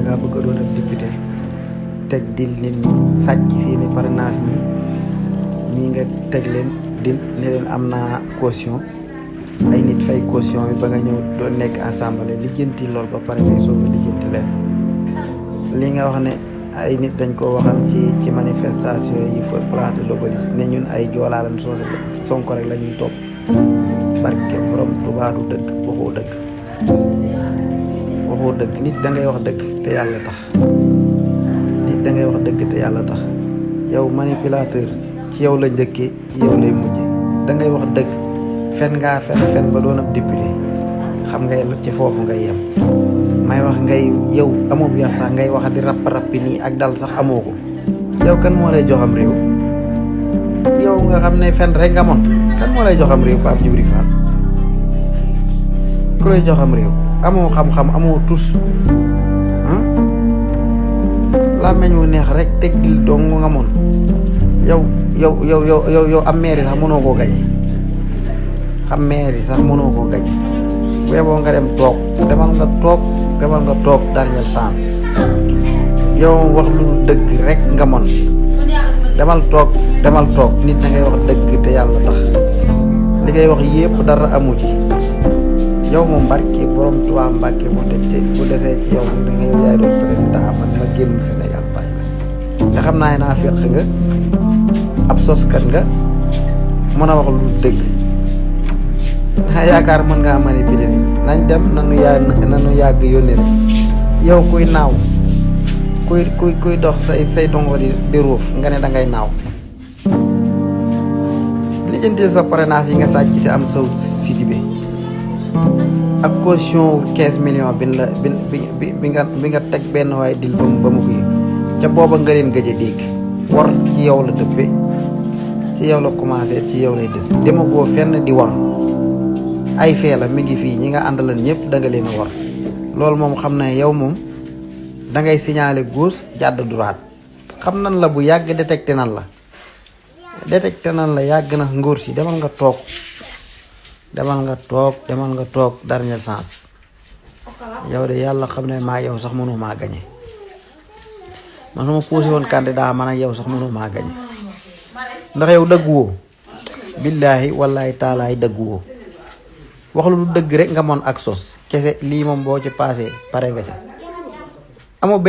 nga bëgg a doon ab député teg dil nit ñi sàcc seeni parrainage ñi nga teg leen dil ne leen am naa caution ay nit fay caution bi ba nga ñëw doo nekk assemblée lijjanti lool ba pare ngay soog a lijjanti leen li nga wax ne ay nit dañ ko waxam ci manifestation yi fa place de l'Obélisque ne ñun ay joolaalan Sonko rek la ñuy topp barke borom Tuubaa du dëgg waxoo dëgg nit da ngay wax dëgg te yàlla tax yow manipulateur ci yow la njëkkee ci yow lay mujje da ngay wax dëgg fen ngaa fen ba doon ab député xam ngay ci foofu ngay yem may wax ngay yow amoo yar sax ngay wax di rappi nii ak dal sax amoo ko yow kan moo lay joxam réew yow nga xam ne fen rek nga mon kan moo lay joxam réew Pape Djibril Fall ku lay joxam réew amoo xam-xam amoo tus la meñ wu neex rek teg dil dong nga mon yow am mairie sax mënoo koo gañe xam mairie sax mënoo koo gañe bu yeboo nga dem toog demal nga toog dernière chance yow wax lu dëgg rek nga mon demal toog nit da ngay wax dëgg te yàlla tax li ngay wax yépp dara amu ci yow moom barke borom Tuubaa Mbàkke bu desee ci yow da nga yow yaay doon président man ma génn Sénégal bàyyi la te xam naa ne naa fekk nga ab soskat nga mën a wax lu dëgg yaakaar mën ngaa manipuler nañ dem nanu yàgg yónni rek yow kuy naaw kuy dox say dongo di ruuf nga ne da ngay naaw lijjanti sa parrainage yi nga sàcc te am saw Sidibé ak caution 15 millions bi nga teg benn waaye dil ba mu kii ca booba nga leen gëj a dégg war ci yow la dëppe ci yow la commencé ci yow lay dëpp dema boo fenn di war ay fee la mi ngi fii ñi nga àndalan ñëpp da nga leen a war loolu moom xam na yow moom da ngay signaler gauche jàdd droite xam nan la bu yàgg détecté nan la yàgg na ngóor si demal nga toog dernière chance yow de yàlla xam ne maa yow sax mënoo maa gañe man su ma posé woon candidat man ak yow sax mënoo maa gañe ndax yow dëgg woo billaahi wallaahi taalaay dëgg woo wax lu dëgg rek nga mon ak sos kese lii moom boo ci passé pare nga ca amoo